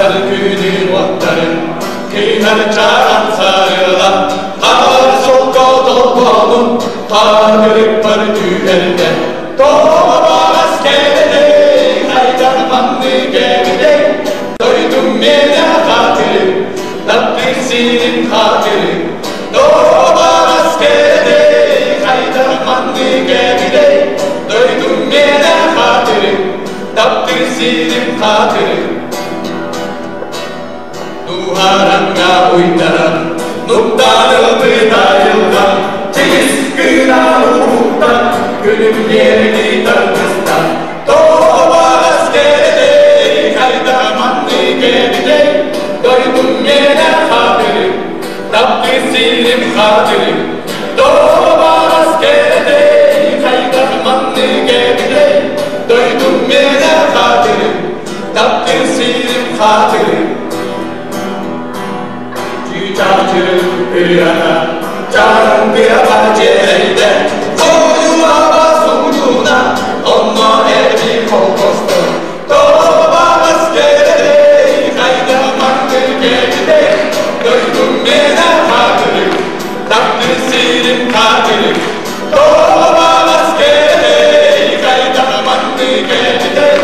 Тахсар күнүн уоттарын кыынар чааран сарыла хаар солко толбонун хаадырыппар түһэрдэ тоҕо баҕас кэлэтэй хайдах маннык эбитэй дойдум миэнэ хатыры таптыыр сирим хатыры тоҕо баҕас кэлэтэй хайдах маннык эбитэй дойдум миэнэ хатыры таптыыр сирим хатыры Дууһаранга уйдаран, нуктааны айылҕа, чигис кыынан уһуктан, күнүм диэри тардыстан, тоҕо баҕас кэлэтэй, хайдах маннык эбитэй, дойдум миэнэ хатырым, таптыыр сирим хатырым, тоҕо баҕас кэлэтэй, хайдах маннык эбитэй, дойдум миэнэ хатырым, таптыыр сирим хатырым. Чыычаачы ырыата чарыҥтыаҕа дьиэлэйдэ Хойуаба суутуна онно эби холкостор Тобаҕас кэлэй хайда маннык кэлтэй Дойдум миэнэ хатырык таптыыр сирим хатырык Тобаҕас кэлэй хайда маннык кэлтэй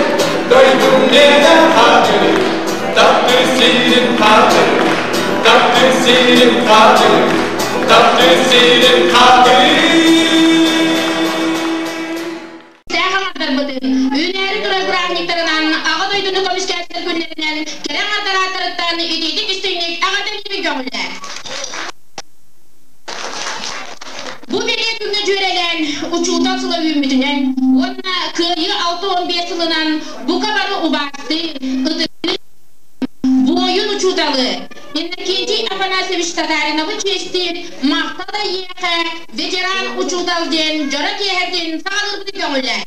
Дойдум миэнэ хатырык таптыыр сирим хатырык таптыыр сирим хатырык таптыыр сирим хатырык. Саахалардарбытын үүнээри турар бырааһынньыктарынан Аҕа дойдуну көмүскээччилэр күннэринэн кэрэ аҥардарааттарыттан итиитик истиҥник эҕэрдэлиибин көҥүллээ. Бу бэлиэ күҥҥэ дьүөрэлээн учуутал сыла үүммүтүнэн уонна Кыайыы 65 сылынан бука бары убаастыыр, ытыктыыр буойун учууталы Иннокентий Афанасьевич Татариновы чиэстиир «Махтал эйиэхэ, ветеран учуутал» диэн дьоро киэһэтин саҕалыырбытын көҥүллээ.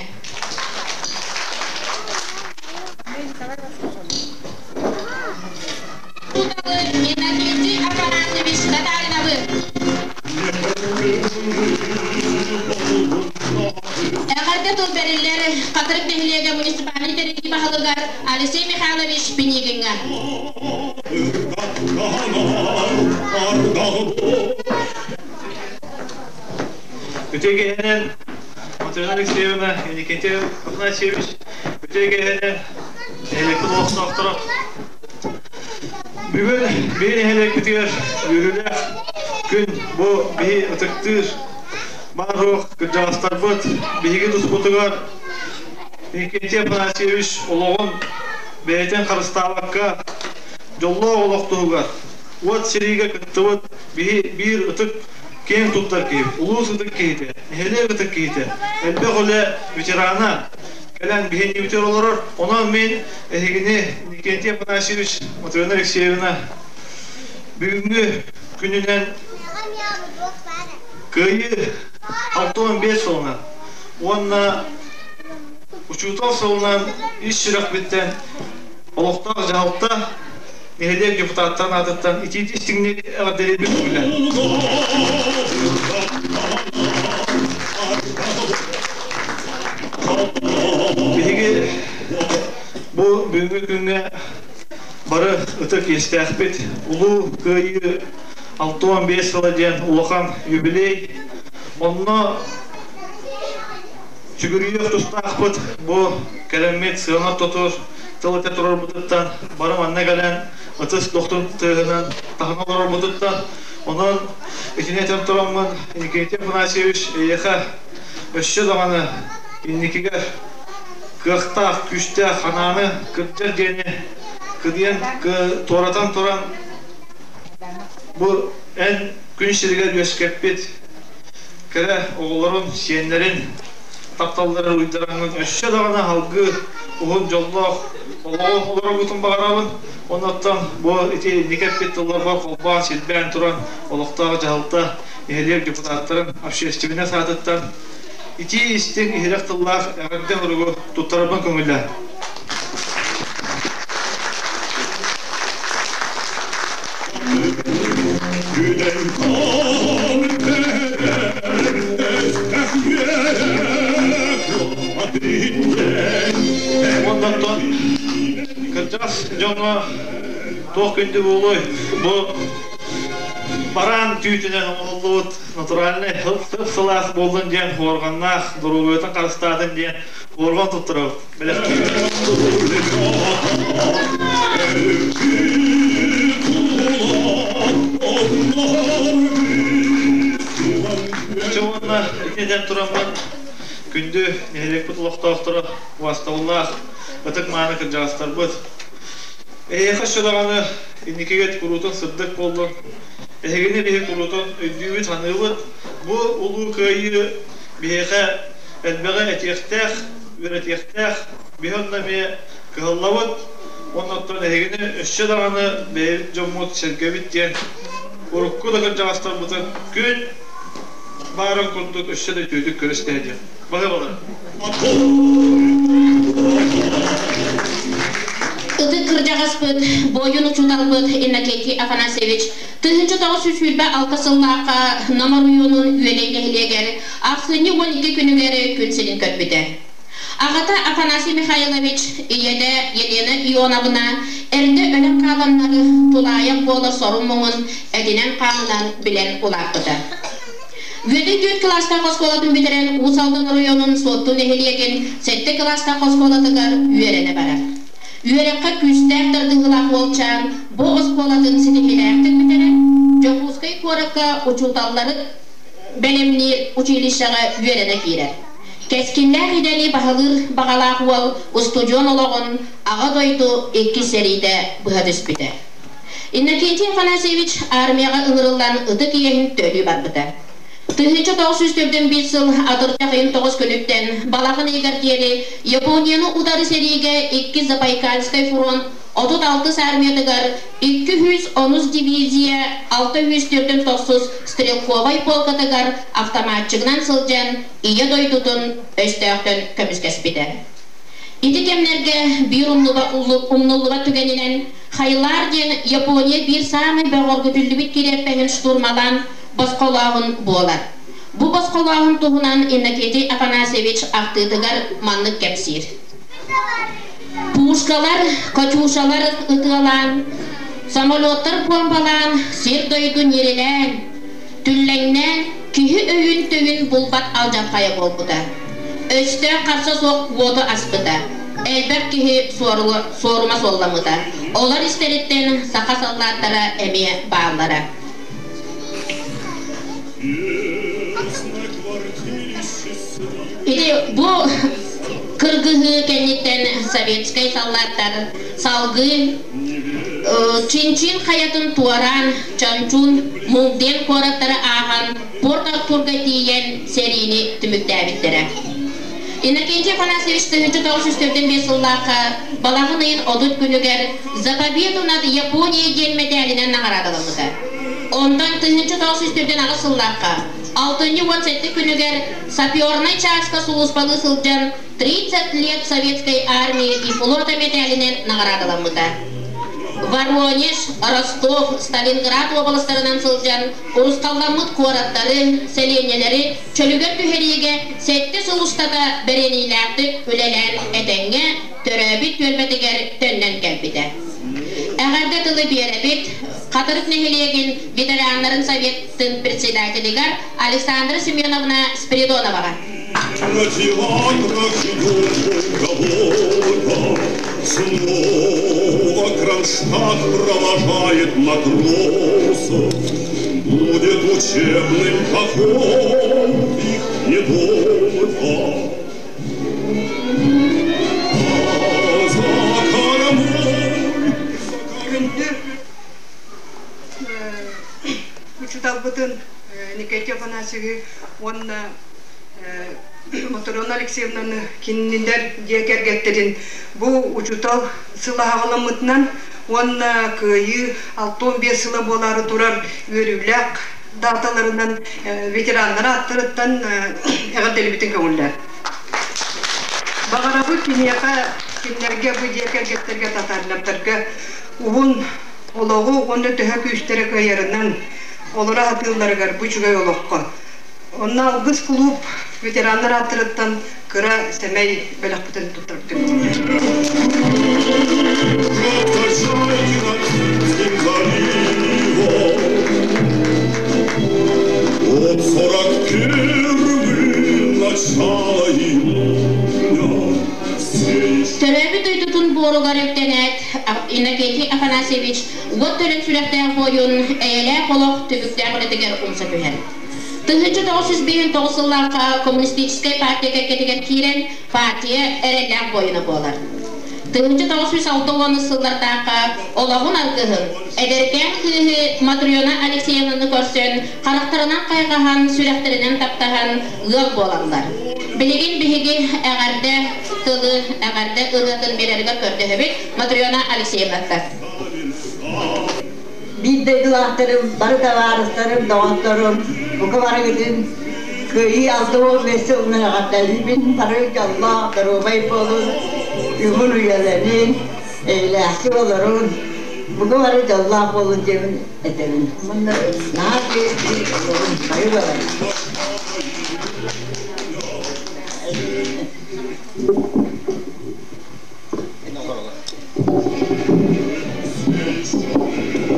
Учууталы Иннокентий Афанасьевич Татариновы. Эҕэрдэ тыл бэриллэр Хатырык нэһилиэгэ муниципальнай тэриллии баһылыгар Алексей Михайлович Пинигиҥҥа. Үтүө киэһэнэн Матрена Алексеевна, Иннокентий Афанасьевич, үтүө киэһэнэн нэһилиэкпит олохтоохторо. Бүгүн биһи нэһилиэкпитигэр үөрүүлээх күн бу биһи ытыктыыр баар-суох кырдьаҕастарбыт биһиги туспутугар Иннокентий Афанасьевич олоҕун бэйэтин харыстаабакка дьоллоох олох туһугар уот сэриигэ кыттыбыт биһи биир ытык киэн туттар киһи, улуус ытык киһитэ, нэһилиэк ытык киһитэ, элбэх үлэ ветерана кэлэн биһиэнньибитигэр олорор. Онон мин эһигини Иннокентий Афанасьевич, Матрена Алексеевна бүгүҥҥү күнүнэн Кыайыы 65 сылынан уонна Учуутал сылынан ис сүрэхпиттэн олохтоох дьаһалта нэһилиэк депутаттарын аатыттан итиитик-истиҥник эҕэрдэлиирбин көҥүллээн. Биһиги бу бүгүҥҥү күҥҥэ бары ытык иэстээхпит. Улуу Кыайыы 65 сыла диэн улахан юбилей. Онно сүгүрүйүөх тустаахпыт бу кэлэммит сыана тотур тыл этэ турарбытыттан бары манна кэлэн ытыс дохтун тыаһынан таһына олорорбутуттан онон итини этэн тураммын Никитин Афанасьевич эйиэхэ өссө даҕаны инникигэр кыахтаах, күүстээх ханааны кырдьар диэни кыдыйан туоратан туран бу эн күн сиригэр үөскэппит кэрэ оҕолорун, сиэннэрин тапталларын уйдараҥҥын өссө даҕаны салгыы уһун дьоллоох олоҕу олороргутун баҕарабын. Оннуттан бу ити инники эппит тылларбар холбоон, силбээн туран олохтоох дьаһалта, нэһилиэк депутаттарын общественнай саатыттан итии истиҥ иһирэх тыллаах эҕэрдэ суругу туттарарбын көҥүллээ. Уоннаттан кырдьаҕас дьоҥҥо Туох күндү буолуой? Бу бараан түүтүнэн оҥоһуллубут натуральнай сып-сылаас буоллун диэн хуорҕаннаах доруобуйатын харыстаатын диэн хуорҕан туттарабыт. Бэлэхтиибит. Чэ уонна итинэн тураммын күндү нэһилиэкпит олохтоохторо убаастабыллаах ытык-мааны кырдьаҕастарбыт Эһиэхэ өссө даҕаны инникигэ куруутун сырдык буоллун, эһигини биһи куруутун өйдүүбүт-саныыбыт. Бу Улуу Кыайыы биһиэхэ элбэҕи этиэхтээх, үөрэтиэхтээх, биһи онно эмиэ кыһаллабыт. Уонна оттон эһигини өссө даҕаны бэйэбит дьоммут сэргэбит диэн урукку да кырдьаҕастарбытын күн баарын курдук өссө да үтүөтүк көрүстэ диэн. Баһыыбалар. Ытык кырдьаҕаспыт, буойун учууталбыт Иннокентий Афанасьевич 1926 сыллаахха Нам оройуонун Үөдэй нэһилиэгэр ахсынньы 12 күнүгэр күн сирин көрбүтэ. Аҕата Афанасий Михайлович, ийэтэ Елена Ионовна эрдэ өлөн хааланнар тулаайах буолар сорун-муҥун этинэн-хаанынан билэн улааппыта. Үөдэй түөрт кылаастаах оскуолатын бүтэрэн Уус Алдан оройуонун Суотту нэһилиэгин сэттэ кылаастаах оскуолатыгар үөрэнэ барар. Үөрэххэ күүстээх тардыһыылаах уолчаан бу оскуолатын ситиһиилээхтик бүтэрэн, Дьокуускай куоракка учууталлары бэлэмниир училищеҕа үөрэнэ киирэр. Кэскиллээх идэни баһылыыр баҕалаах уол устудьуон олоҕун Аҕа дойду иккис сэриитэ быһа түспүтэ. Иннокентий Афанасьевич армияҕа ыҥырыллан ытык иэһин төлүү барбыта. 1941 сыл атырдьах ыйын тоҕус күнүттэн балаҕан ыйыгар диэри Японияны утары сэриигэ иккис Забайкальскай фронт 36 армиятыгар 210 дивизия 649 стрелковай полкатыгар автоматчигынан сылдьан Ийэ дойдутун өстөөхтөн көмүскэспитэ. Ити кэмнэргэ биир умнуллубат түгэнинэн Хайлар диэн Япония биир саамай бөҕөргөтүллүбүт кириэппэһин штурмалаан босхолооһун буолар. Бу босхолооһун туһунан Иннокентий Афанасьевич ахтыытыгар маннык кэпсиир. Пушкалар, катюшалар ытыалаан, самолеттар буомбалаан, сир-дойду ньирилээн, түллэҥнээн, киһи өйүн-төйүн булбат алдьархайа буолбута. Өстөөх харса суох уоту аспыта. Элбэх киһи суорума суолламмыта. Олор истэриттэн саха саллааттара эмиэ бааллара. Ити бу кыргыһыы кэнниттэн советскай саллааттар салгыы Чинчин хайатын туораан Чанчун, Мугден куораттары ааһан Порт-Артурга тиийэн сэриини түмүктээбиттэрэ. Иннокентий Афанасьевич 1945 сыллаахха балаҕан ыйын 30 күнүгэр «За победу над Японией» диэн мэтээлинэн наҕараадаламмыта. Онтон 1948 сыллаахха алтынньы 17 күнүгэр сапернай чааска сулууспалыы сылдьан 30 лет советской армии и флота мэтээлинэн наҕараадаламмыта. Воронеж, Ростов, Сталинград уобаластарынан сылдьан урусхалламмыт куораттары, сэлиэнньэлэри чөлүгэр түһэриигэ сэттэ сыл устата бэриниилээхтик үлэлээн этэҥҥэ төрөөбүт түөлбэтигэр төннөн кэлбитэ. Эҕэрдэ тылы биэрэбит Хатырык нэһилиэгин ветераннарын советтын председателигэр Александра Семеновна Спиридоноваҕа. Снова Кронштадт провожает матросов, Будет учебным поход их недолго. А за кормой, Күндү учууталбытын Никита Афанасьевы уонна Моторона Алексеевнаны кинилэр дьиэ кэргэттэрин бу учуутал сыла аҕаламмытынан уонна Кыайыы 65 сыла буолаары турар үөрүүлээх дааталарынан ветераннар ааттарыттан эҕэрдэлибитин көҥүллээн. Баҕарабыт киниэхэ, кинилэргэ бу дьиэ кэргэттэргэ татаарлардарга уһун олоҕу уонна төһө күүстэрэ кыайарынан олоро сатыылларыгар бу үчүгэй олоххо. Онно Алгыс кулууп ветераннар ааттарыттан кыра сэмэй бэлэхпитин туттарбытым. начала июня. Все Төрөөбүт дойдутун буоругар үктэнээт, Иннокентий Афанасьевич уот төлөн сүрэхтээх буойун эйэлээх олох түбүктээх үлэтигэр умса түһэр. 1959 сыллаахха Коммунистическай партия кэккэтигэр киирэн, партия эрэллээх буойуна буолар. 1960 сыллардаахха олоҕун аргыһын, эдэркээн кыыһы Матрена Алексеевнаны көрсөн, харахтарынан хайҕаһан, сүрэхтэринэн таптаһан ыал буолаллар. Билигин биһиги эҕэрдэ тылы, эҕэрдэ ырыатын биэрэригэр көрдөһөбүт Матрена Алексеевнаттан. Биир дойдулаахтарым, бары табаарыстарым, доҕотторум, бука барыгытын Кыайыы 65 сылынан эҕэрдэлиибин, бары дьоллоох, доруобай буолун, үгүн үйэлэнин, эйэлээхтик олорун, бука бары дьоллоох буолун диэбин этэбин. Манна наһаа олорун, бары баран.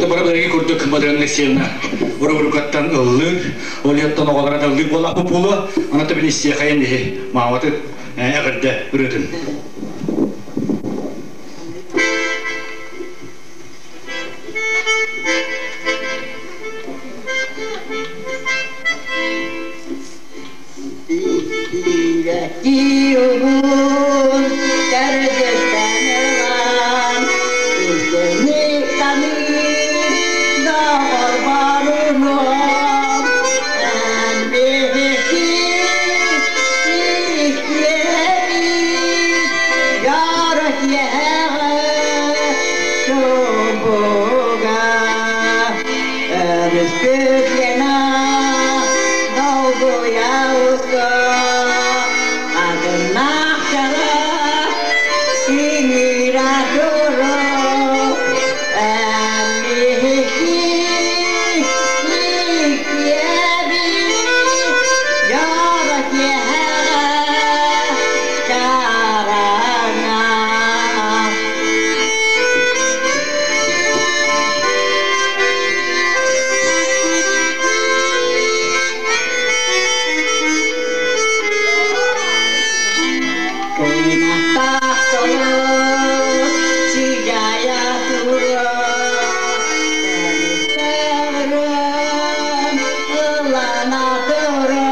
Бары курдук Мадрена Алексеевна урукаттан ыллыыр, ол иһиттэн оҕолоро да ыллыыр буоллахпыт буолуо, аны табын истиэхэйин иһи мааматы эҕэрдэ ырыатын. Ии уһун кэргиттэн ылан, илгэни таныыр доҕор боруном, эн биһиги иккиэбит дьоро киэһэҕэ чуумпуга өрүспүт Лена долгуйа устар Адыннаах чара иҥиирэ турар эн биһиги иккиэбит дьоро киэһэҕэ чараҥҥа. Кыйнаттаах толук сыдьаайа туруо, Тэбис-тэбирэн ыллана туруо,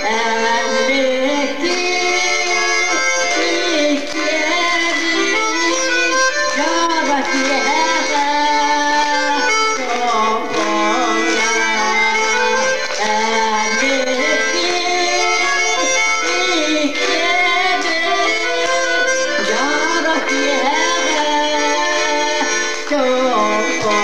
Эн биһикки иккиэбит дьоро киэһэҕэ чуумпуга Эн биһикки иккиэбит дьоро киэһэҕэ чуумпуга.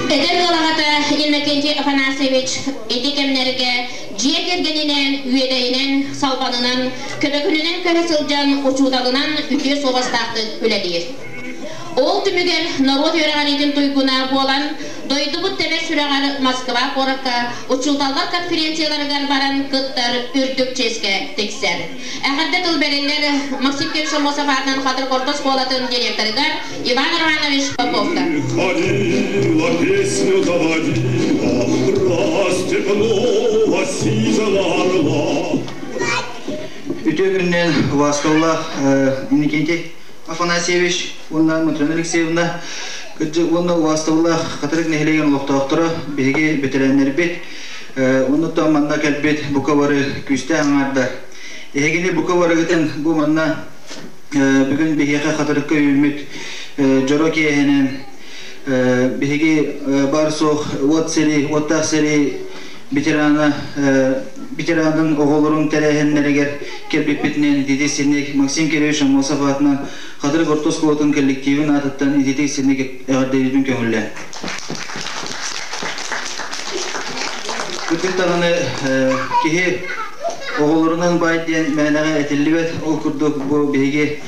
Эдэр ыал аҕата Иннокентий Афанасьевич ити кэмнэргэ дьиэ кэргэнинэн, үөдэйинэн, салбанынан, көбөкүнүнэн көһө сылдьан учууталынан үтүө суобастаахтык үлэлиир. Ол түмүгэр норуот үөрэҕириитин туйгуна буолан, дойдубут тэбэр сүрэҕэр Москва куоракка учууталлар конференцияларыгар баран кыттар үрдүк чиэскэ тиксэр. Эҕэрдэ тыл бэриллэр Максим Кириллович Аммосов аатынан Хатырык орто оскуолатын директорыгар Иван Иванович Поповка. Ходила, песню заводила, расстегнула сизого орла. Үтүө күнүнэн убаасталлаах Иннокентий Афанасьевич уонна Матрена Алексеевна кырдьык уонна убаастабыллаах Хатырык нэһилиэгин олохтоохторо, биһиги бэтэрээннэрбит, оннуттан манна кэлбит бука бары күүстээх аҥаардар. Эһигини бука барыгытын бу манна бүгүн биһиэхэ Хатырыкка үүммүт дьоро киэһэнэн биһиги бар суох уот сэрии, уоттаах сэрии ветерана ветеранын оҕолорун тэрээһиннэригэр кэлбиппитинэн ититик синник Максим Кириллович Аммосов аатынан Хатырык орто оскуолатын коллективын аатыттан ититик синник эҕэрдэлиирбин көҥүллээн. Кырдьык даҕаны киһи оҕолорунан баай диэн мээнэҕэ этиллибэт. Ол курдук бу биһиги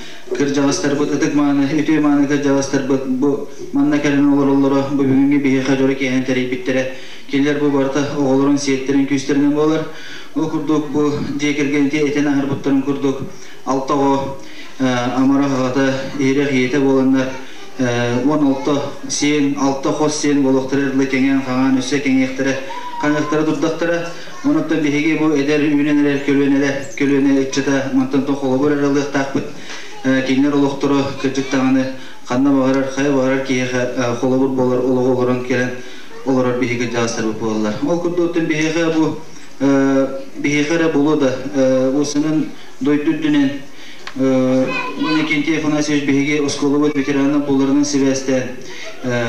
Кырдьаҕастарбыт, ытык мааны, үтүө мааны кырдьаҕастарбыт бу манна кэлэн олороллоро, бу бүгүҥҥү биһиэхэ дьоро киэһэн тэрийбиттэрэ. Кинилэр бу барыта оҕолорун сиэттэрин күүстэринэн буолар. Ол курдук бу дьиэ кэргэн этэн аһарбыттарын курдук алта оҕо амарах аҕата, иһирэх ийэтэ буоланнар 16 сиэн, алта хос сиэн буолуохтара дылы кэҥээн-хаҥаан өссө кэҥиэхтэрэ, хаҥыахтара турдахтара. Онуттан биһиги бу эдэр үүнэн эрэр көлүөнэлэр, көлүөнэ ыччата мантан холобур эрэ ылыахтаахпыт. Кинилэр олохторо кырдьык даҕаны ханна баҕарар, хайа баҕарар киһиэхэ холобур буолар олоҕу олорон кэлэн олорор биһиги кырдьаҕастарбыт буолаллар. Ол курдук биһиэхэ бу биһиэхэ эрэ буолуо да, уосанан дойду үрдүнэн Иннокентий Афанасьевич биһиги оскуолабыт ветерана буоларынан сибээстээн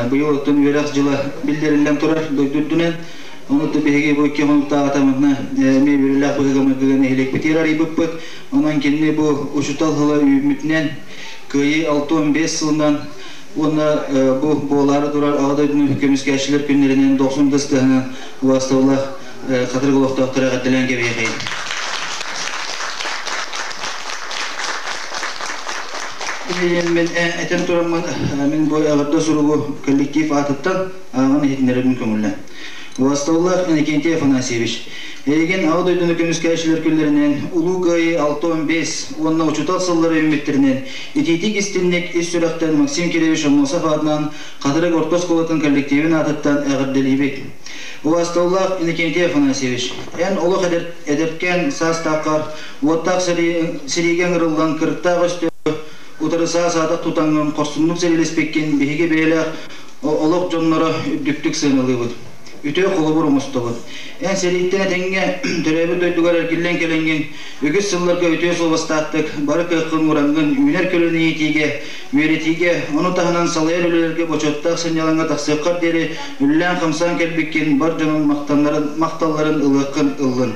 быйыл оттон үөрэх дьыла биллэриллэн турар дойду үрдүнэн. Онон биһиги бу икки хонуктааҕыта манна эмиэ үөрүүлээх быһыыга-майгыга нэһилиэкпитигэр арыйбыппыт. Онон кинини бу учуутал сыла үүммүтүнэн Кыайыы 65 сылынан уонна бу буолаары турар Аҕа дойдуну көмүскээччилэр күннэринэн дохсун тыстыһынан убаастабыллаах Хатырык олохтоохторо эҕэрдэлээн кэбиһиэхэйин. Мин этэн тураммын, мин бу эҕэрдэ суругу коллектив аатыттан ааҕан иһитиннэрэрбин көҥүллэн. Убаастабыллаах Иннокентий Афанасьевич, эйигин Аҕа дойдуну көмүскээччилэр күннэринэн Улуу Кыайыы 65 уонна учуутал сыллара үүммүттэринэн итиитик истинник ис сүрэхтэн Максим Кириллович Аммосов аатынан Хатырык орто оскуолатын коллективин аатыттан эҕэрдэлиибит. Убаастабыллаах Иннокентий Афанасьевич, эн олох эдэркээн саастааххар уоттаах сэриигэ ыҥырыллан кырыктаах өстөөх утары саа-саадах тутаҥҥын хорсуннук сэриилэспиккин биһиги бэйэлээх олох дьонноро үрдүктүк сыаналыыбыт, үтүө холобур оҥостобут. Эн сэрииттэн этэҥҥэ төрөөбүт дойдугар эргиллэн кэлэҥҥин, үгүс сылларга үтүө суобастаахтык бары кыаххын уурангын үүнэр көлүөнэ иитиигэ, үөрэтиигэ, ону таһынан салайар үлэлэргэ бочуоттаах сынньалаҥҥа тахсыаххар диэри үлэлээн-хамсаан кэлбиккин бар дьонун махталларын ылыаххын ыллын.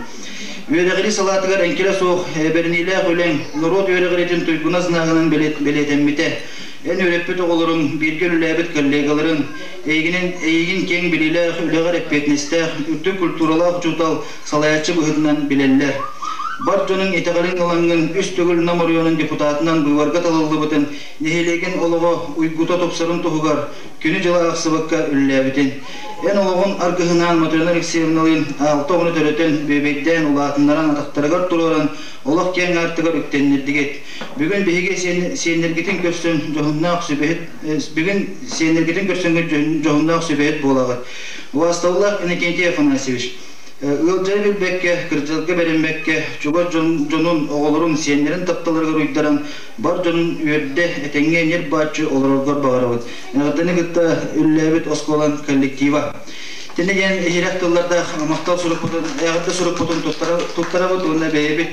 Үөрэҕирии салаатыгар эҥкилэ суох бэриниилээх үлэҥ норуот үөрэҕириитин туйгуна знагынан бэлиэтэммитэ. Эн үөрэппит оҕолоруҥ, бииргэ үлэлээбит коллегаларыҥ, эйигинэн эйигин киэҥ билиилээх, үлэҕэр эппиэтинэстээх, үрдүк культуралаах учуутал, салайааччы быһыытынан билэллэр. Бар дьонуҥ итэҕэлин ылаҥҥын үс төгүл Нам оройуонун депутатынан быыбарга талыллыбытын, нэһилиэгин олоҕо уйгута тупсарын туһугар күнү-дьылы аахсыбакка үлэлээбитин. Эн олоҕун аргыһынаан Матрена Алексеевналыын алта оҕону төрөтөн, бүөбэйдээн, улаатыннаран атахтарыгар туруоран, олох киэҥ аартыгар үктэннэрдигит. Бүгүн биһиги сиэннэргитин көрсөн дьоһуннаах сүбэһит бүгүн сиэннэргитин көрсөнгө дьоһуннаах сүбэһит буолаҕыт. Убаастабыллаах Иннокентий Афанасьевич, ыалдьары билбэккэ, кырдьалга бэриммэккэ, чугас дьонун, оҕолорун, сиэннэрин тапталарыгар уйдаран, бар дьонун үөрдэ, этэҥҥэ ньир-бааччы олороргор баҕарабыт. Эҕэрдэни кытта үллээбит оскуолаҥ коллектива. Тини диэн иһирэх тыллардаах махтал сурукпутун, эҕэрдэ сурукпутун туттарабыт уонна бэйэбит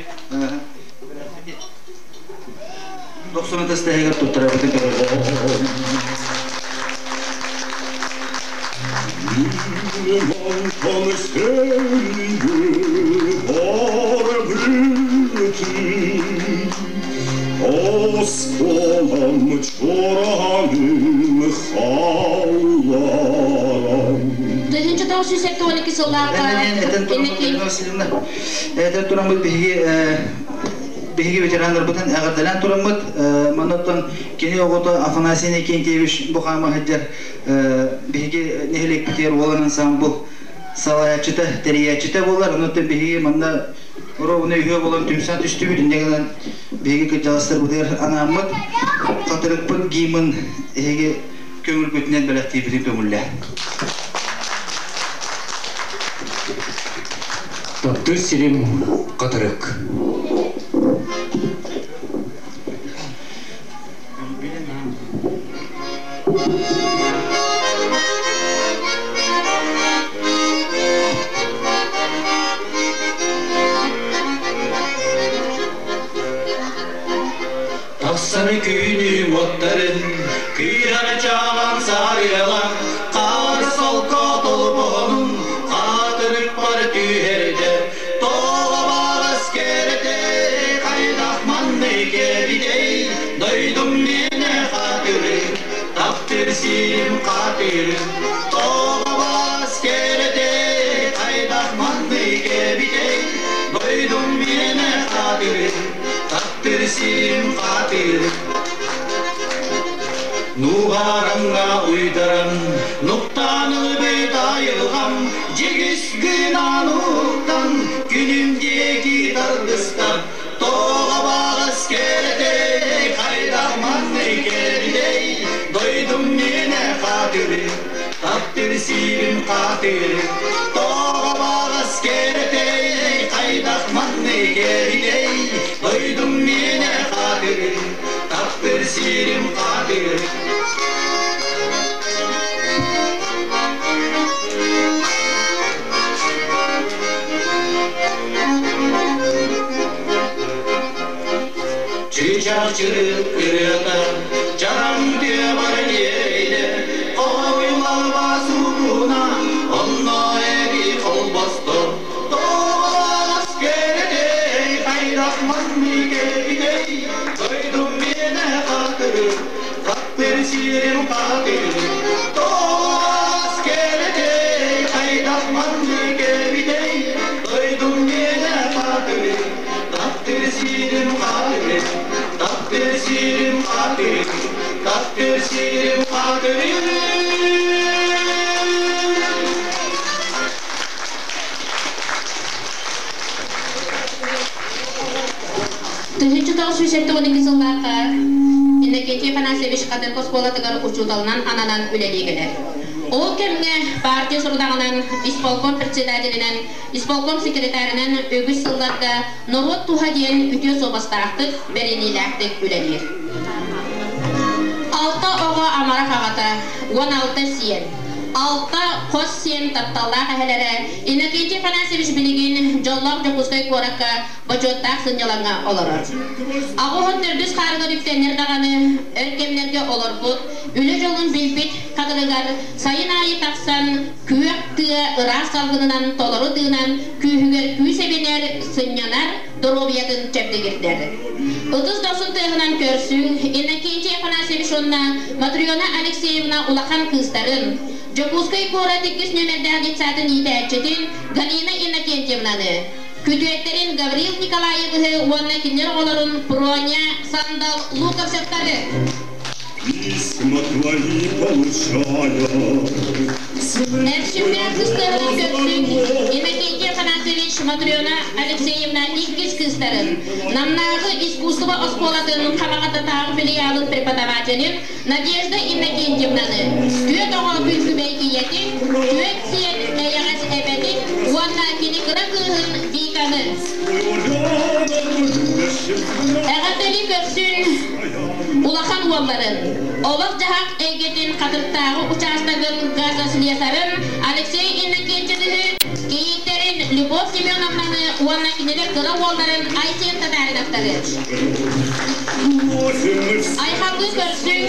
Дохсун ытыс туттарабытын Осколам чораным халларам. 1972 сыллааҕы Этэн тураммыт биһиги биһиги ветераннарбытын эҕэрдэлээн тураммыт маннаттан кини оҕото Афанасий Иннокентьевич бу хаама сылдьар биһиги нэһилиэкпитигэр уолан ансамбл салайааччыта, тэрийээччитэ буолар. Онон биһиги манна ровно үһүө буолан түмсэн түстүбүт. Инньэ гынан биһиги кырдьаҕастарбытыгар анааммыт хатырыкпыт гимн эһиги көҥүлгүтүнэн бэлэхтиирбитин көҥүллээ. Таптыыр сирим Хатырык. Тахсары күнүм оттарын, кыыһара чаҕан сарыала, хаар солко толбоһонун, хатырыкпар түһэрдэ, тоҕо баҕас кэрэтэ, хайдах маннык эбитэй, дойдум миэнэ хатырык, таптыр сирим хатырык, тоҕо баҕас кэрэтэ, хайдах маннык эбитэй, дойдум миэнэ хатырык, таптыр сирим хатырык. диэки тардыста, Тоҕо баҕас кэрэтей, хайдах манный кэлбитэй, Дойдум миэнэ хатыры, таптыр сиирим хатыры. Тоҕо баҕас кэрэтей, хайдах манный кэлбитэй, Дойдум миэнэ хатыры, таптыр сиирим хатыры. Чыычаах чырык ырыата, чараҥ тыа бар диэйдэ, Хойулаба сукуна, онно эби холбосто. Тоҕолоос кэрэтей, хайдах маннык эбитэй, Дойдум миэнэ хатыры, хаттыр сирим хатыры. Тоҕолоос кэрэтей, хайдах маннык эбитэй, Дойдум миэнэ хатыры, таптыр сирим хатыры, таптыр сирим хатыры, таптыр сирим хатыры. 1972 сыллаахха Иннокентий Афанасьевич Хатырык оскуолатыгар учууталынан ананан үлэлии кэлэр. Ол кэмҥэ партия сорудаҕынан исполком председателинэн, исполком секретарынан үгүс сылларга норуот туһа диэн үтүө суобастаахтык, бэриниилээхтик үлэлиир. Алта оҕо амарах аҕата, 16 сиэн, алта хос сиэн тапталлаах эһэлэрэ Иннокентий Афанасьевич билигин дьоллоох Дьокуускай куоракка бочуоттаах сынньалаҥҥа олорор. Аҕыс төрдүс хаарыгар үктэннэр даҕаны өр кэмнэргэ олорбут, үлэ дьолун билбит хатырыгар сайын аайы тахсан күөх тыа ыраас салгынынан толору тыынан күүһүгэр күүс эбинэр, сынньанар, доруобуйатын чэбдигирдэр. Ытыс дохсун тыаһынан көрсүҥ Иннокентий Афанасьевич уонна Матрена Алексеевна улахан кыыстарын, Дьокуускай куорат иккис нүөмэрдээх детсадын иитээччитин Галина Иннокентьевнаны, күтүөттэрин Гаврил Николаевиһы уонна кинилэр оҕолорун Проня, Сандал Луковцевтары. Письма твои получая. Эрчимнээх кыыстарын көрсүҥ Иннокентий Афанасьевич, Матрена Алексеевна иккис кыыстарын, Намнааҕы искусство оскуолатын Хамаҕататааҕы филиалын преподавателин Надежда Иннокентьевнаны, түөрт оҕо күн-күбэй ийэтин, түөрт сиэн эйэҕэс эбэтин уонна кини кыра кыыһын Виканы. Эҕэрдэлии көрсүн улахан уолларын, олох-дьаһах эйгэтин Хатырыктааҕы учаастагын газослесарын Алексей Иннокентьевиһы, кийииттэрин Любовь Семеновнаны уонна кинилэр кыра уолларын Айсен Татариновтары. Айхаллыы көрсүҥ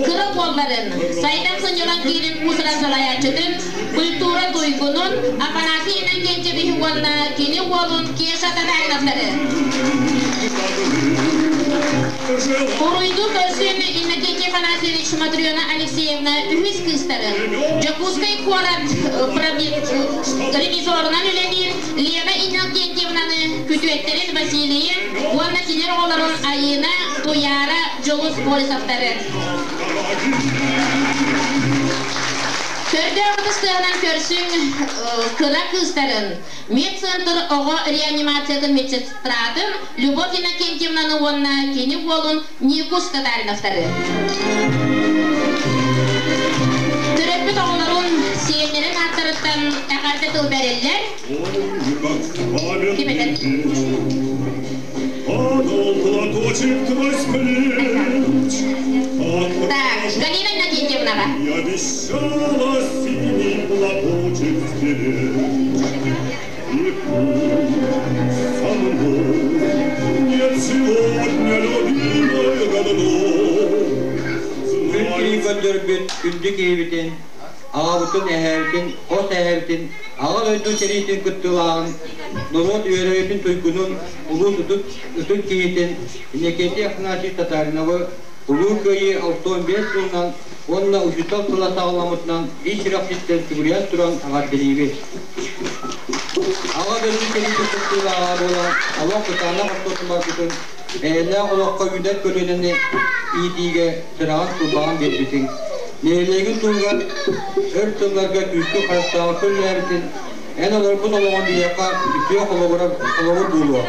кыра уолларын, Сайдам сынньалаҥ киинин уусуран салайааччытын, культура туйгунун Афанасий Иннокентьевиһы уонна кини уолун Кеша Татариновтары. Уруйдуу көрсүн Иннокентий Афанасьевич, Матрена Алексеевна үһүс кыыстарын, Дьокуускай куорат ревизорунан үлэлиир Лена Иннокентьевнаны, күтүөттэрин Василийы уонна кинилэр оҕолорун Айыына, Туйаара, Дьулус Борисовтары. Көрдөөх ытыс тыаһынан көрсүҥ кыра кыыстарын, медцентр оҕо реанимациятын медсестратын Любовь Иннокентьевнаны уонна кини уолун Никус Татариновтары. Төрөппүт оҕолорун, сиэннэрин ааттарыттан эҕэрдэ тыл бэриллэр. Ким этэр? Так, Галина Иннокентьевнаҕа. Обещала синий платочек стереть. И путь со мной нет сегодня любимой родной. Күн киһи көрдөрбүт күндү киһибитин, аҕабытын, эһээбитин, хос эһээбитин, Аҕа дойду сэриитин кыттыылааҕын, норуот үөрэҕитин туйгунун, улуус ытык, ытык киһитин Иннокентий Афанасьевич Татариновы Улуу Кыайыы 65 сылынан уонна учуутал сыла саҕаламмытынан ис сүрэхпиттэн сүгүрүйэн туран эҕэрдэлиибит. Аҕа дойду сэриитин кыттыылааҕа буолан, олох кытаанах ортотун барбытын, эйэлээх олоххо үүнэр көлүөнэни иитиигэ сыраҕын-сылбаҕын биэрбитиҥ, нэһилиэгин туһугар өр сылларга күүскэ харыстааҕы үлэлээбитин, Эн олорбут олоҕун биһиэхэ үтүө холобур буолуо.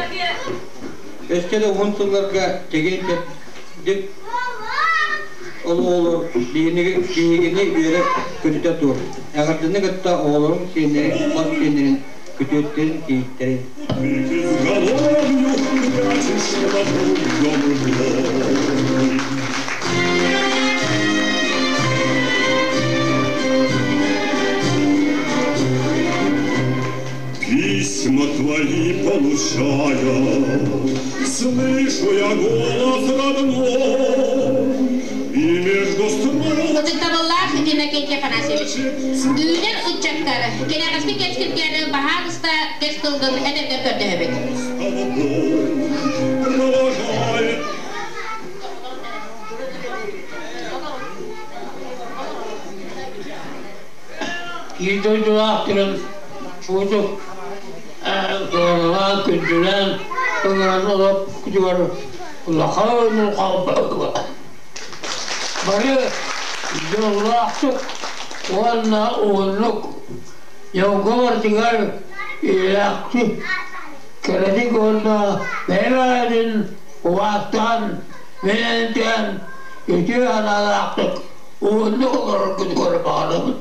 Өскө да уһун сылларга чэгиэн-чэбдик олоҕолор биһигини үөрэ-көтүтэ тур. Эҕэрдэни кытта оҕолоруҥ сиэннэрин, хос сиэннэрин, күтүөттэрин, кийииттэрин. Письма твои получая, слышу я голос родной, и между строк Ытыктабыллаах Иннокентий Афанасьевич, үүнэр ыччаттар кэнэҕэски кэскилгэр баһаалыста кэс тылгын этэргэр көрдөһөбүт. Провожает. Биир дойдулаахтарын курдук сыаналаан, күндүлээн ыҥыран олохпутугар улахан бары дьоллоохтук уонна уһуннук дьолго барытыгар иилээхтик, кэрэтик уонна бэйэ-бэйэтин убаастаан, минэнтээн үтүө санаалаахтык уһуннук олороргутугар баҕарабын.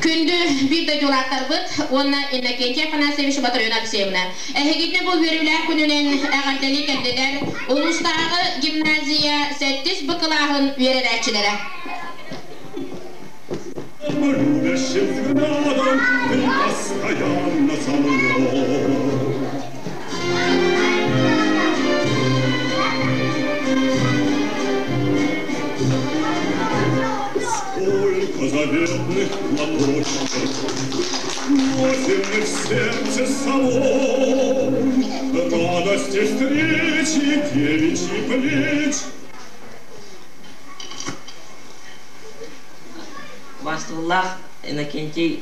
Күндү биир дойдулаахтарбыт уонна Иннокентий Афанасьевич Батарьон Алексеевна, эһигитини бу үөрүүлээх күнүнэн эҕэрдэлии кэллилэр улуустааҕы гимназия сэттис Б кылааһын үөрэнээччилэрэ. Любящим взглядом ты постоянно со мной. Сколько заветных платочков носим мы в сердце с собой, Радости встречи девичьи плеч. Убаастабыллаах Иннокентий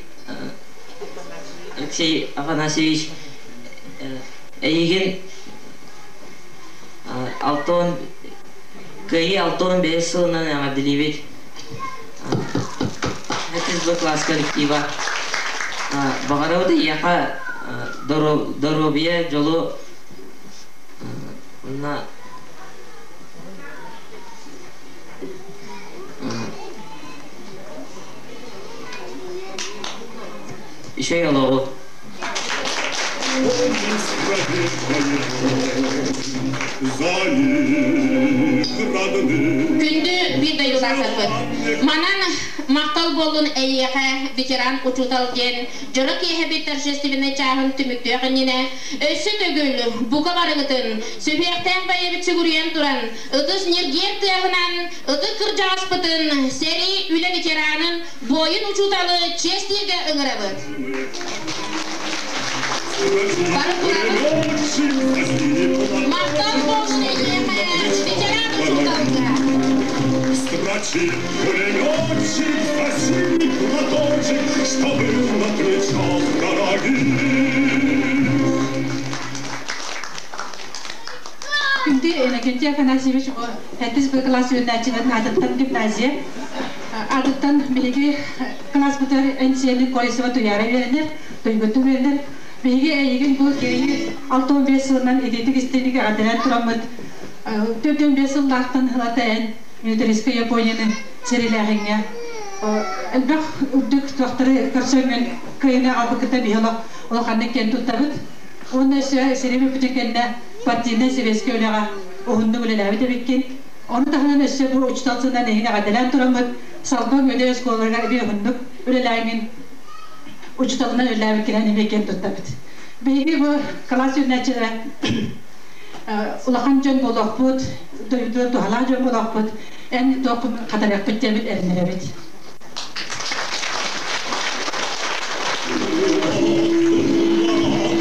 Алексей Афанасьевич, эйигин алтон Кыайыы 65 сылынан эҕэрдэлиибит. Б класс коллектива. Баҕарабыт эйиэхэ доруобуйа, дьолу уонна үчүгэй олоҕу. Күндү биир дойдулаахтарбыт, манан махтал буоллун эйиэхэ ветеран учуутал диэн дьоро киэһэбит торжественнай чааһын түмүктүөх иннинэ өссө төгүл бука барыгытын сүһүөхтээх бэйэбит сүгүрүйэн туран ытыс ньиргиэр тыаһынан ытык кырдьаҕаспытын сэрии үлэ ветеранын буойун учууталы чиэстииргэ ыҥырабыт. Бары турабыт. Махтал буоллун эйиэхэ ветеран учууталга. Строчит пулеметчик за синий платочек, что был на плечах дорогих. Күндү Иннокентий Афанасьевич, сэттис Б кылаас үөрэнээччилэрин аатыттан гимназия аатыттан биһиги кылааспытыгар эн сиэнин Колесова Туйаара үөрэнэр, Туйгунтук үөрэнэр. Биһиги эйигин бу киһи 65 сылынан итиитик истиҥник эҕэрдэлээн тураммыт 45 сыллаахтан ылата эн милитаристскай Японияны сэриилээһиҥҥэ элбэх үрдүк туохтары көрсөҥҥүн кыайыыны аҕалбыккыттан биһи олох улаханнык киэн туттабыт. Уонна өссө сэрии бүппүтүн кэннэ партийнай сэбиэскэй үлэҕэ уһуннук үлэлээбит эбиккин. Ону таһынан өссө бу учуутал сылынан эһигини эҕэрдэлээн тураммыт Салбаҥ Үөдэй оскуолаларыгар эмиэ уһуннук үлэлээҥҥин учууталынан үлэлээбиккинэн эмиэ киэн туттабыт. Биһиги бу кылаас үөрэнээччилэрэ улахан дьон буолуохпут, дойдутугар туһалаах дьон буолуохпут, эн туох хатарыахпыт диэммит эрэннэрэбит.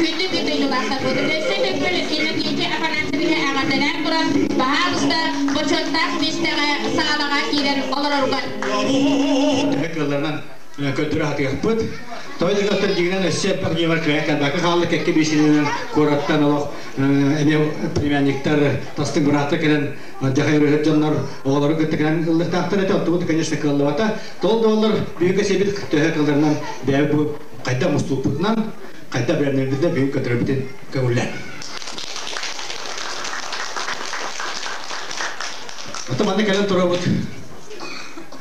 Күндү биир дойдулаахтарбыт, өссө төгүл Иннокентий Афанасьевиһы эҕэрдэлээн туран, баһаалыста бочуоттаах миэстэҕэ саалаҕа киирэн олороругар. Төһө кыалларынан Көрдөрө сатыахпыт. Той дэгаттар дьиҥинэн өссө элбэх дьиэбэр кыайан кэлбэккэ хаалла кэккэ биисинэн куораттан олох эмиэ племянниктар тастыҥ бырааттар кэлэн дьахай ырыһыт дьоннор оҕолору кытта кэлэн ыллыктаахтар этэ оттубут конечно кыаллыбата. Тол да бүгүнкэ себит төһө кылларынан бэйэ бу хайда мустууппутунан хайда бэлэмнэрбитинэн бүгүн көтөрөбүтүн көҥүллэн. Ото манна кэлэн турабыт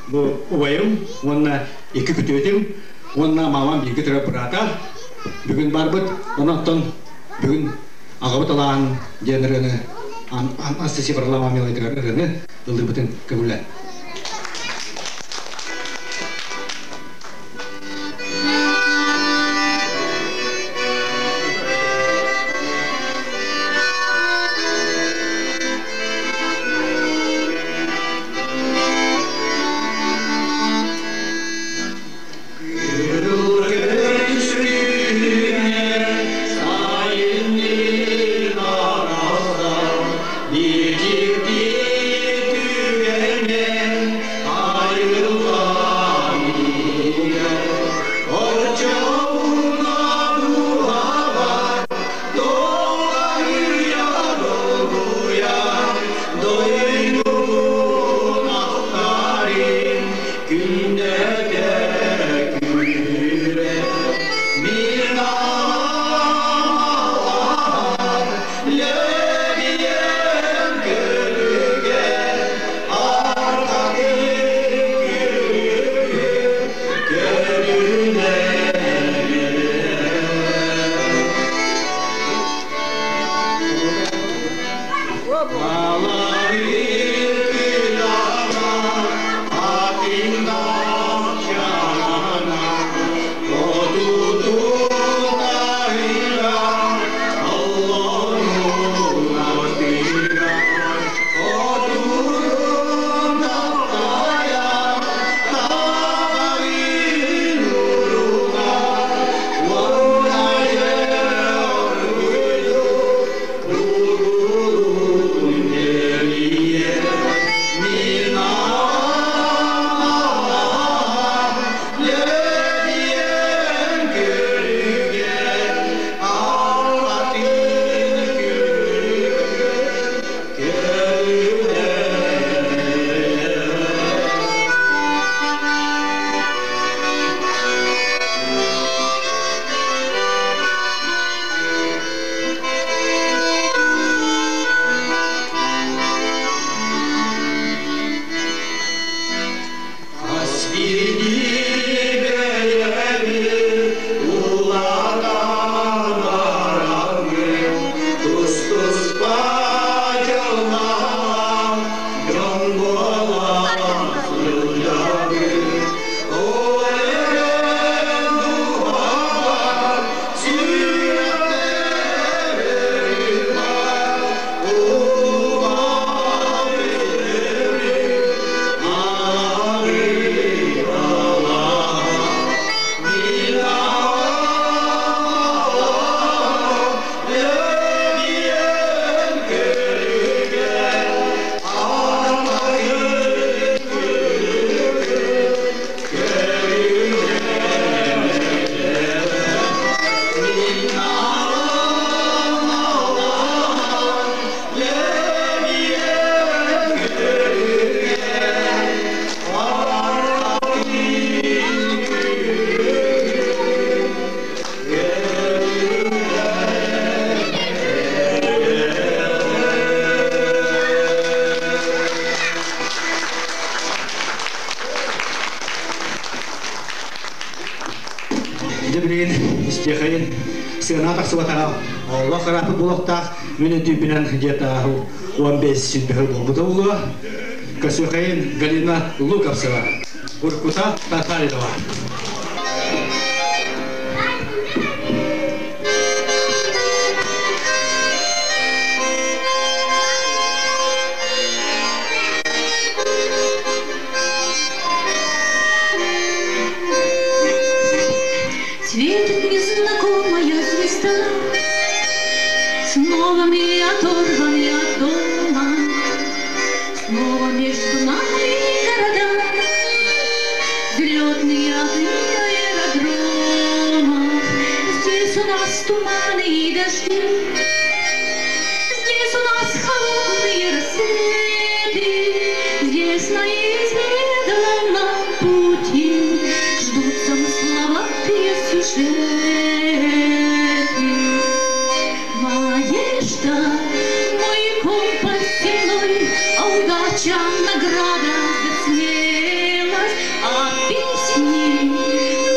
бу убайым уонна икки күтүөтүм уонна мамам бииргэ төрөөбүт быраата бүгүн барбыт. Онон бүгүн аҕабыт алааһын диэн ырыаны Анастасия Варламова мелодиятыгар ырыаны ыллырбытын көҥүллэн. Дьэ билигин истиэхэйин сыана тахсыбатаҕа олох ырааппыт буолуохтаах мин өтүүпүнэн где-то 15 сүүрбэһэ буолбута буолуо. Көсүөхэйин Галина Луковцева, Уркута Татаринова. Светит незнакомая звезда, Снова мы оторваны от дома, Снова между нами города, Взлетные огни. туманы и дожди. Здесь у нас холодные рассветы, здесь на изведанном пути ждут замысловатые сюжеты. Надежда, мой компас земной, а удача награда за смелость, а песни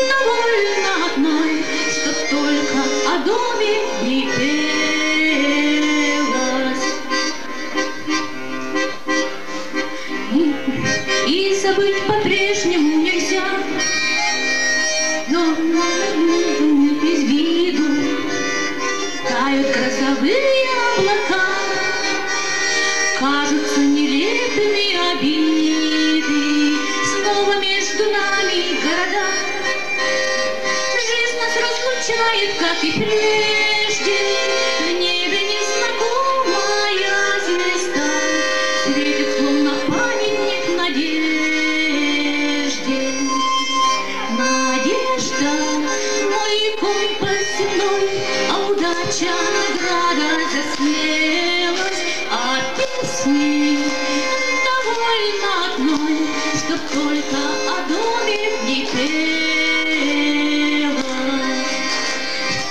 довольно одной, чтоб только о доме не пелось. И забыть по-прежнему нельзя, но из виду тают грозовые облака, кажутся нелепыми обиды, снова между нами города. Жизнь нас разлучает, как и прежде, в небе незнакомая звезда светит, словно памятник надежде. Надежда, мой компас земной, а удача награда за смелость, а песни довольно одной, чтоб только о доме не пелось,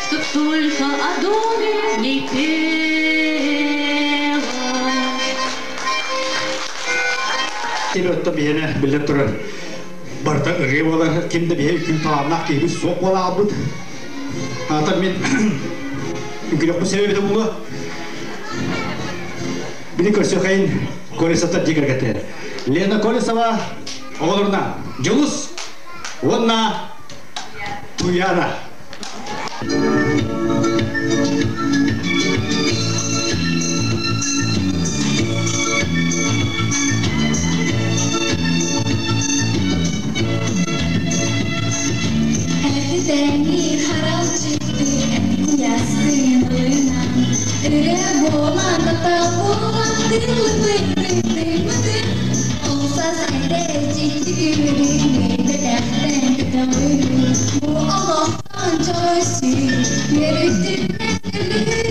чтоб только о доме не пелось. Тебе отто биһине биллер турар. Барта ырыы буолар, ким да биһи күн талааннаах киһибит суох буолаабыт. Аата мин үгүрөхпүт себебите буолуо. Били көрсөхейин Колесовтар дьиэ Лена Колесова оҕолоруна Дьулус уонна Туяра. Эрдэтээҥи харалчыкты ястыына Өрө буолан ата буолан тыллыбыт Олсас эдэрчикти күрүҥ бэтэхтэн көтөҕү Бу олохтон чойсу үөрүттүнэн өлүгү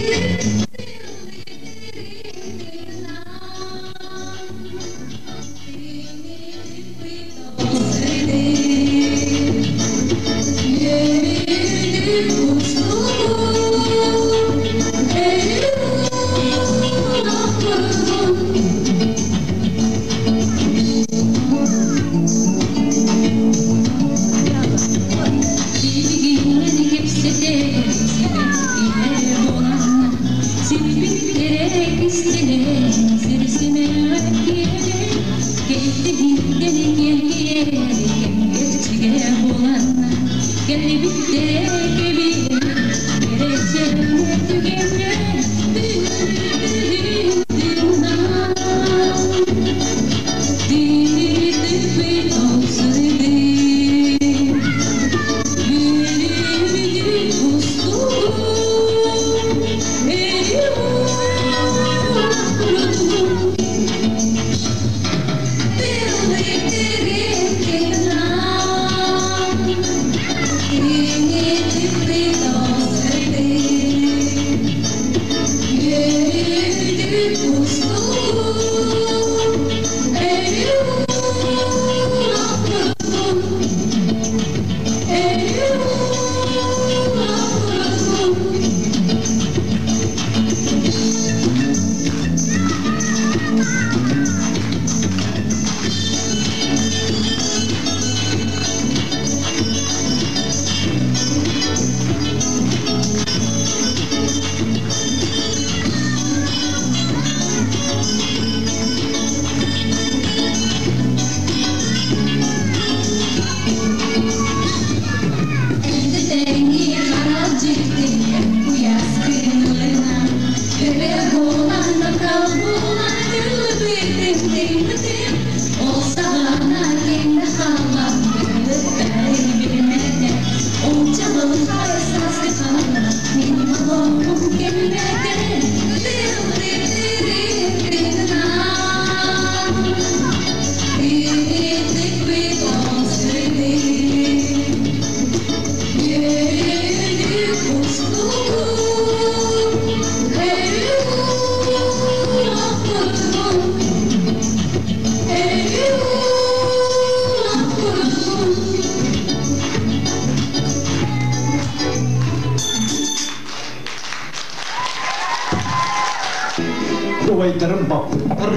Убайдарым баппыттар.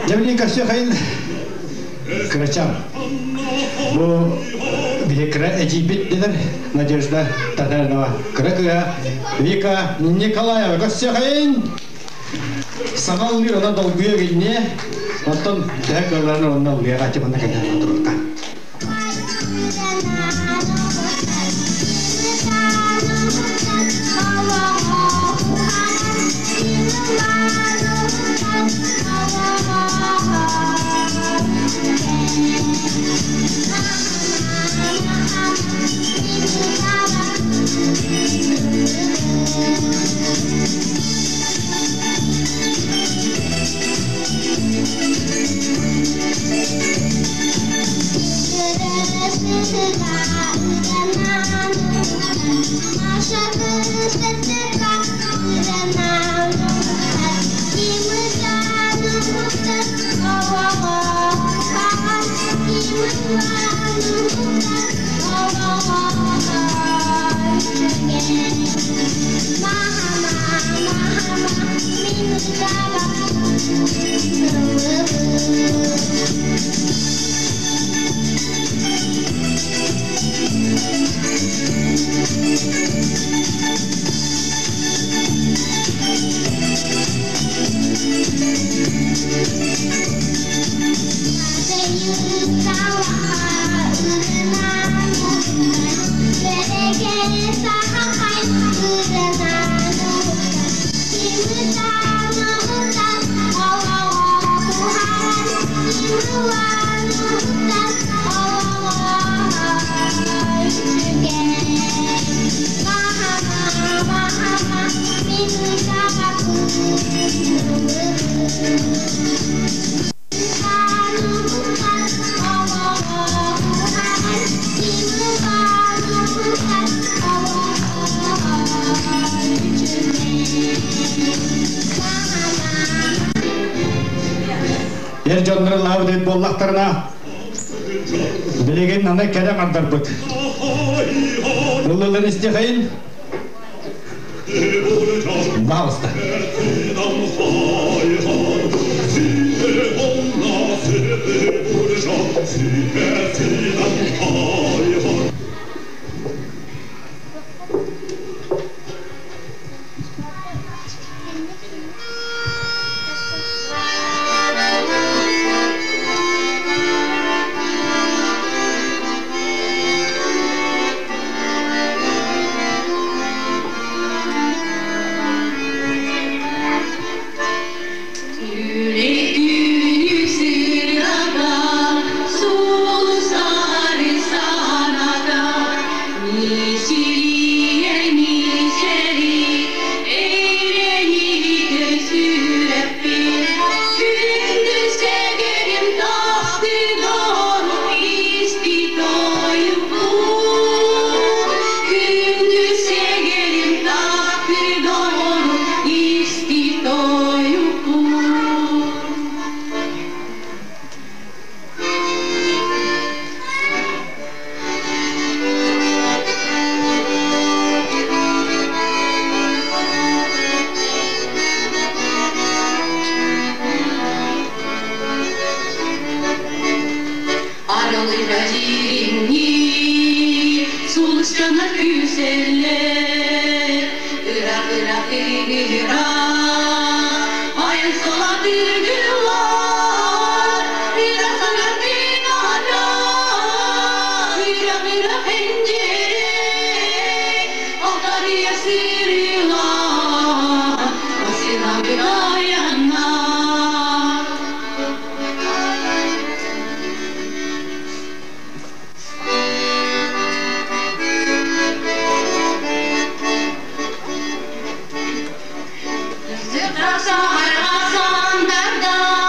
Дьэ, көрсүөхайын кырачан. Бу биһи кыра эдьиийбит дэнэр Надежда Татаринова. Кыра кыыһа Вика Николаева. Көрсүөхайын! Саҥа ыллыыр онон долгуйа билиниэ. Оттон төһө кыалларын онно ыллыаҕа ати манна кэлэн туруохта. Эр дьоннор ыллаабыт эбит буоллахтарына, билигин аны кэрэ аҥардарбыт. Ыллылар истиэхэйин. Пожалуйста. Sandar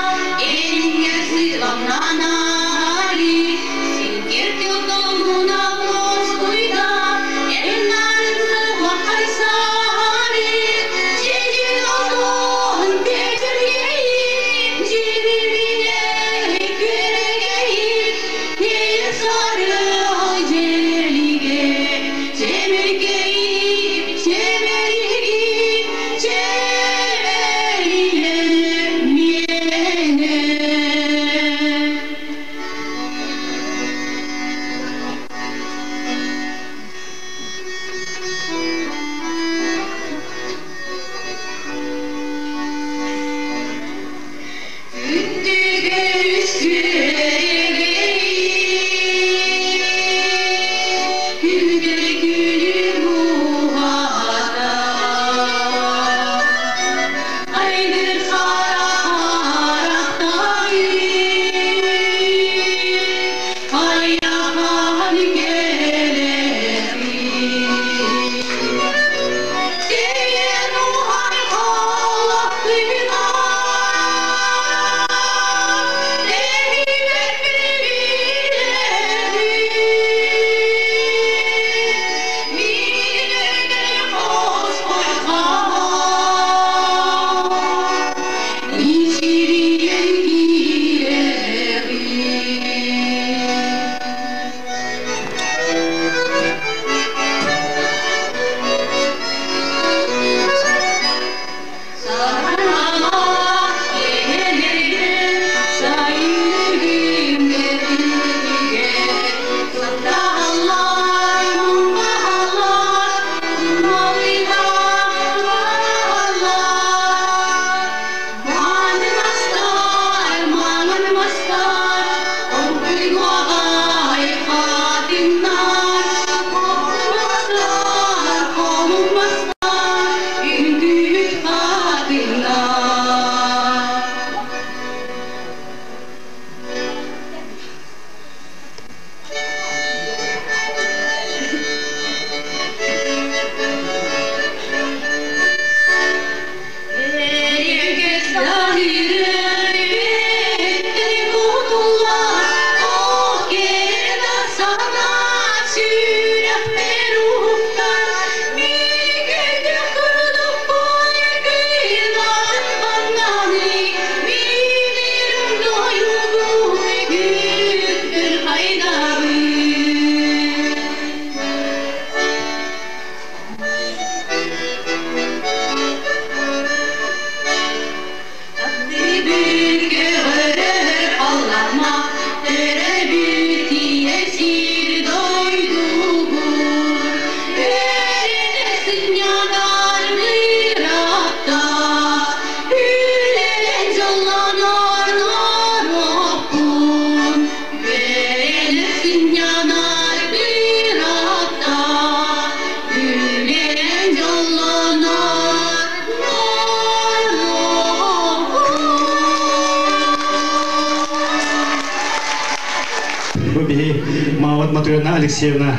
Бу биһи Маават Матрена Алексеевна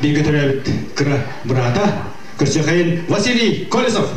бииргэ төрөөбүт кыра быраата Көрсүөхайын Василий Колесов.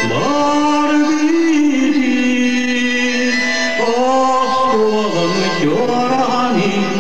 Бар Билин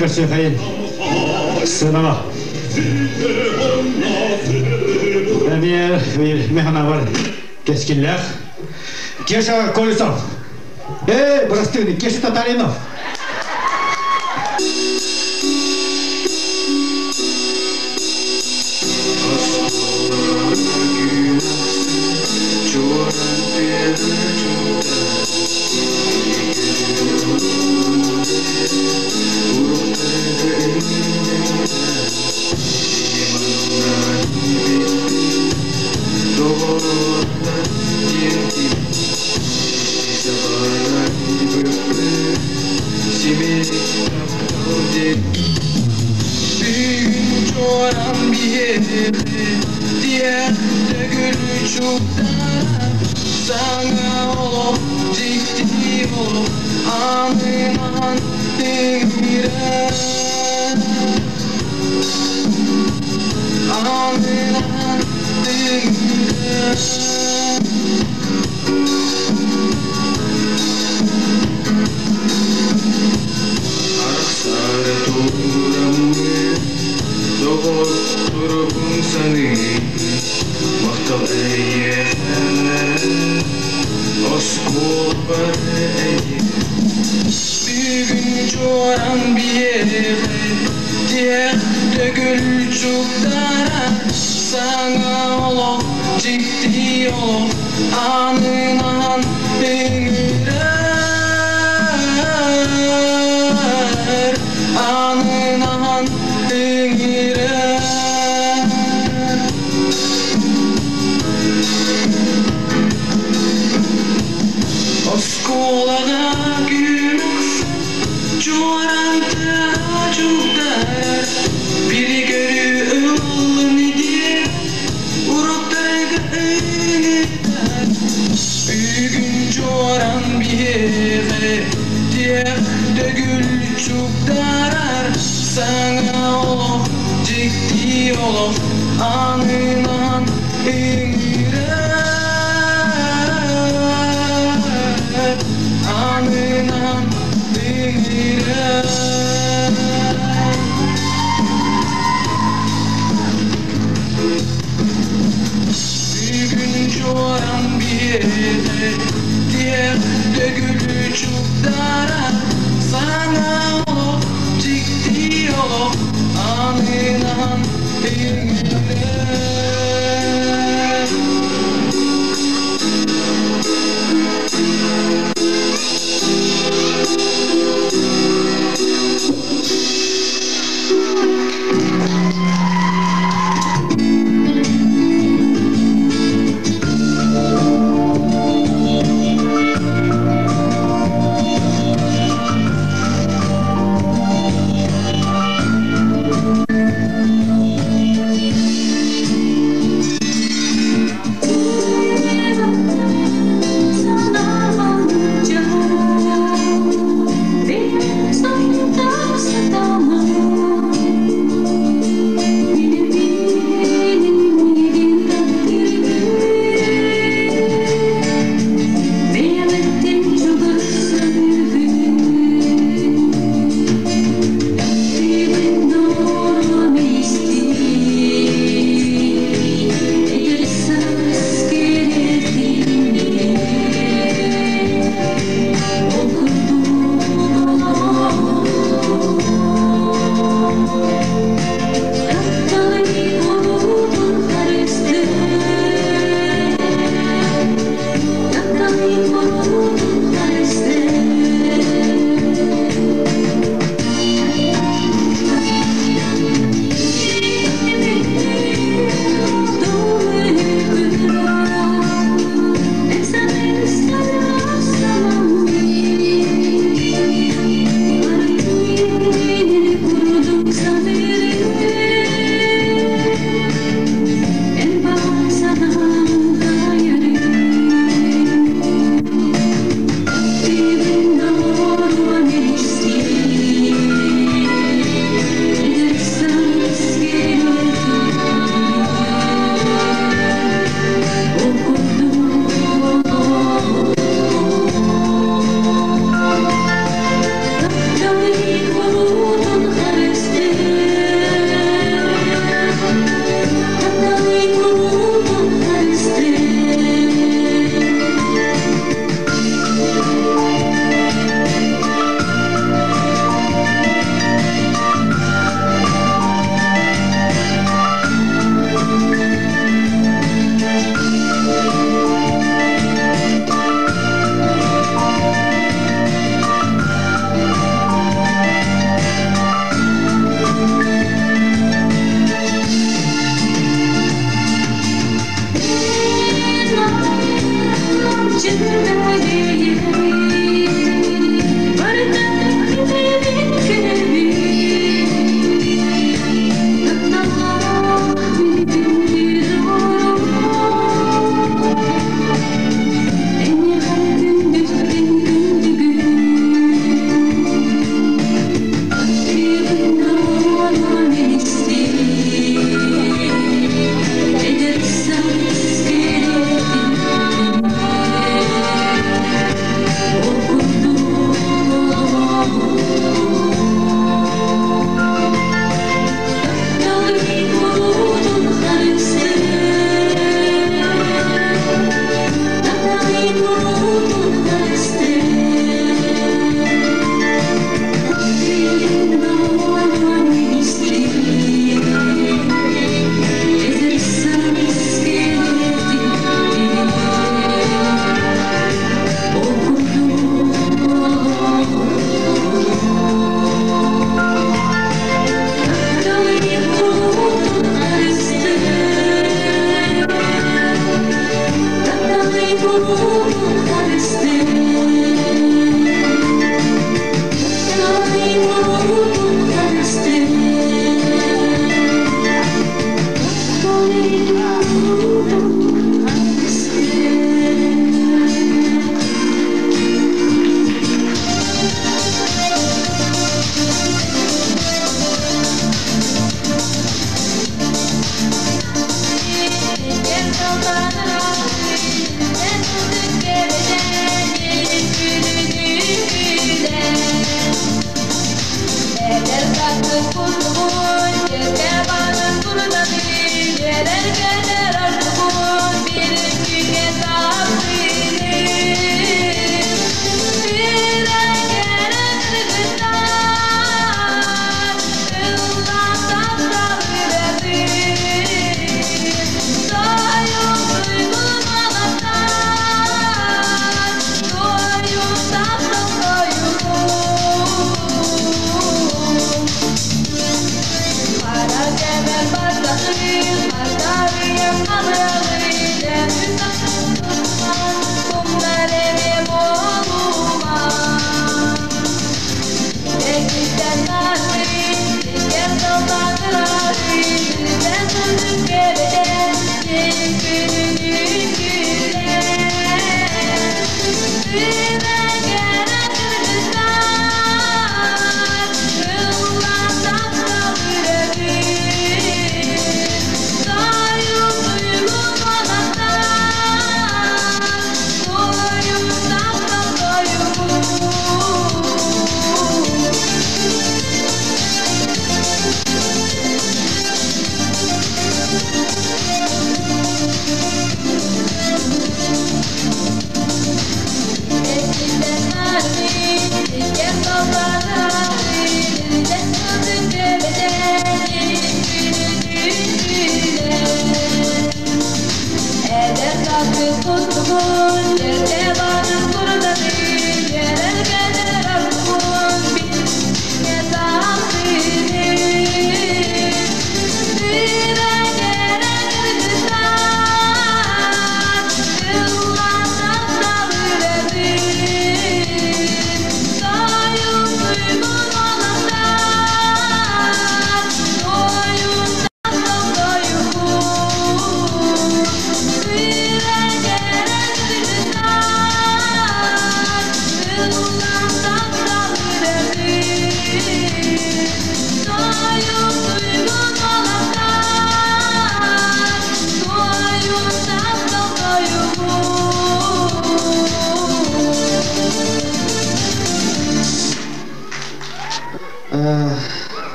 көрсүөхайын сынаға. Әмер механавар кескиллях. Кеша Колесов. Эй, брастыны, Кеша Татаринов.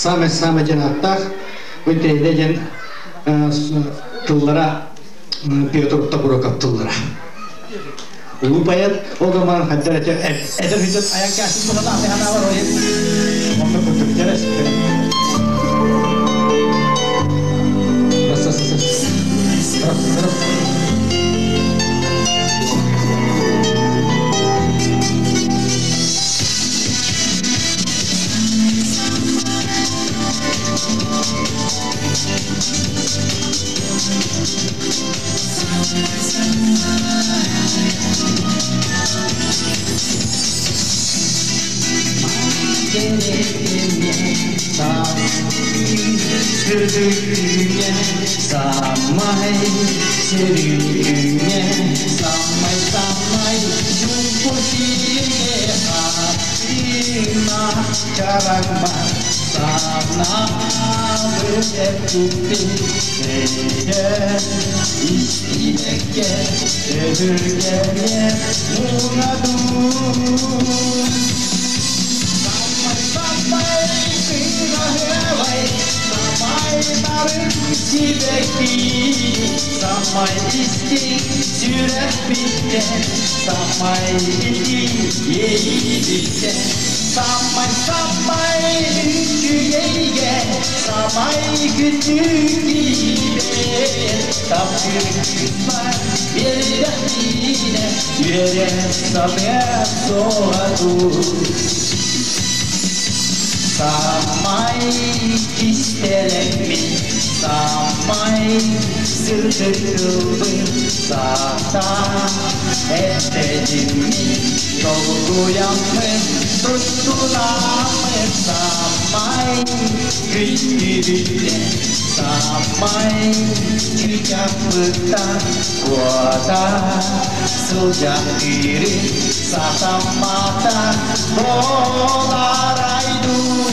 Самый-самый диэн ааттаах бу интэриэһинэй диэн тыллара Петр Тобуроков тыллара. Улуу поэт ол гынан хаддар этер эдэр хүтэн айан кээсин туһана ахыханаалар ойын онно курдук дьэрес Кэрэ Сааскы сырдык күҥҥэ Самай сөрүүн күҥҥэ Самай-самай чуумпу сиргэ Хатыҥнаах чараҥмар Санаабыт эппиппин Өйдөөн истибэккэ Өһүргэнэ муҥнадым. Самай кыраһыабай, самай нарын сибэкки, самай истиҥ сүрэхпиттэн, самай итии иэйиибиттэн, самай самай үчүгэйгэ, самай күндү киһибэр, таптыыр кыыспар биэрдэхпинэ, үөрэ саныам суоҕа дуу. Самай кистэлэҥмин, самай сырдык тылбын саатаан эппэтим мин, долгуйаммын, туттунаммын самай күндүбүттэн, самай чычахпыттан куота сылдьан киирин сатаммата буолаарай дуу.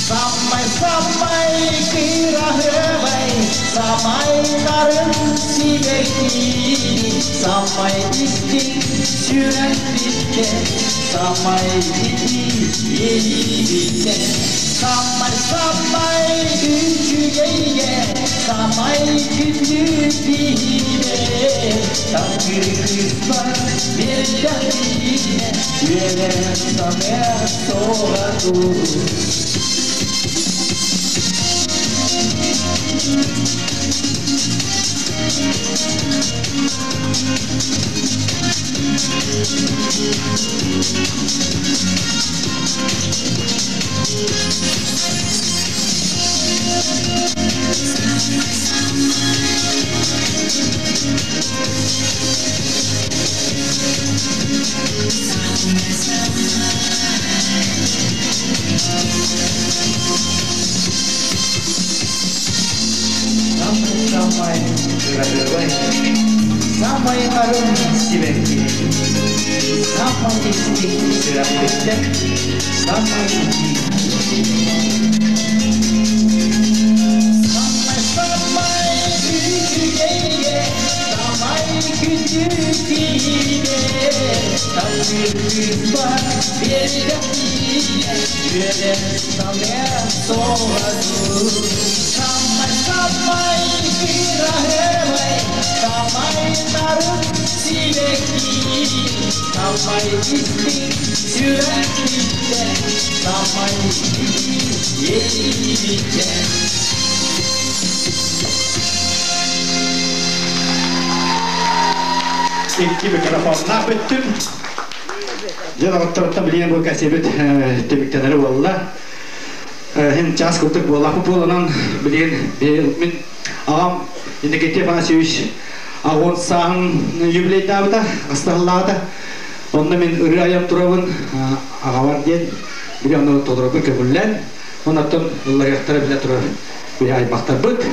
Самай-самай кыраһыабай, самай нарын сибэкки, самай истиҥ сүрэхпиттэн, самай итии иэйиибиттэн, самай-самай үчүгэйгэ, самай күндү киһибэр, таптыыр кыыспар биэрдэхпинэ, үөрэ саныа суоҕа дуу. Самай-самай кыраһыабай, самай нарын сибэкки, самай истиҥ сүрэхпиттэн, самай итии Самай-самай үчүгэйгэ, самай күндү киһигэ, таптыыр кыыспар биэрдэхпинэ, үөрэ саныа суоҕа дуу. Самай-самай кыраһыабай, самай нарын сибэкки, самай истиҥ сүрэхпиттэн, самай итии иэйиибиттэн. Икки микрофоннаах бүттүм. Дьэ, доҕотторуттан билигин бу кэсиэбит түмүктэнэри буолла. Хин час курдук буоллахпыт буоланан билигин мин аҕам Иннокентий Афанасьевич аҕуон сааһын юбилейдаабыта, астаһыллаабыта. Онно мин ырыа айан турабын аҕабар диэн били ону толорорго көҥүллээн, оннуттан ылларыахтара билэ турар биһи аймахтарбыт.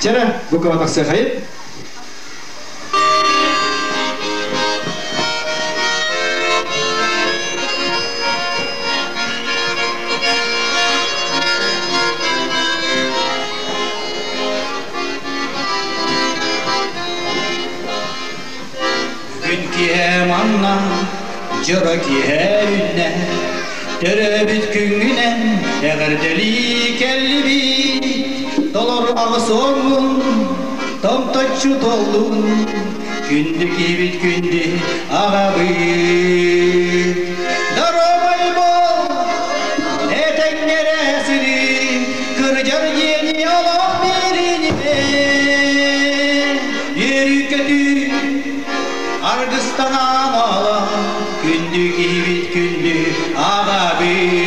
Чэрэ, бу кыба тахсыахайын. Бүгүн киэһэ манна дьоро киэһэ үүннэ, төрөөбүт күҥҥүнэн эҕэрдэлии кэллибит. Толору аҕыс уоҥҥун томточчу туоллун, күндү киһибит күндү аҕабыт. Доруобай буол, этэҥҥэ эрэ сырыы, кырдьар диэни олох биэринимэ. Үөрүү-көтүү аргыстанан олох, күндү киһибит күндү аҕабыт.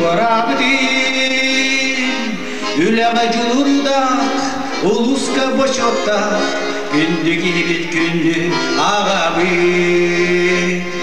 туораабытын, үлэҕэ дьулуурдаах, улууска бочуоттаах, күндү киһибит күндү аҕабыт.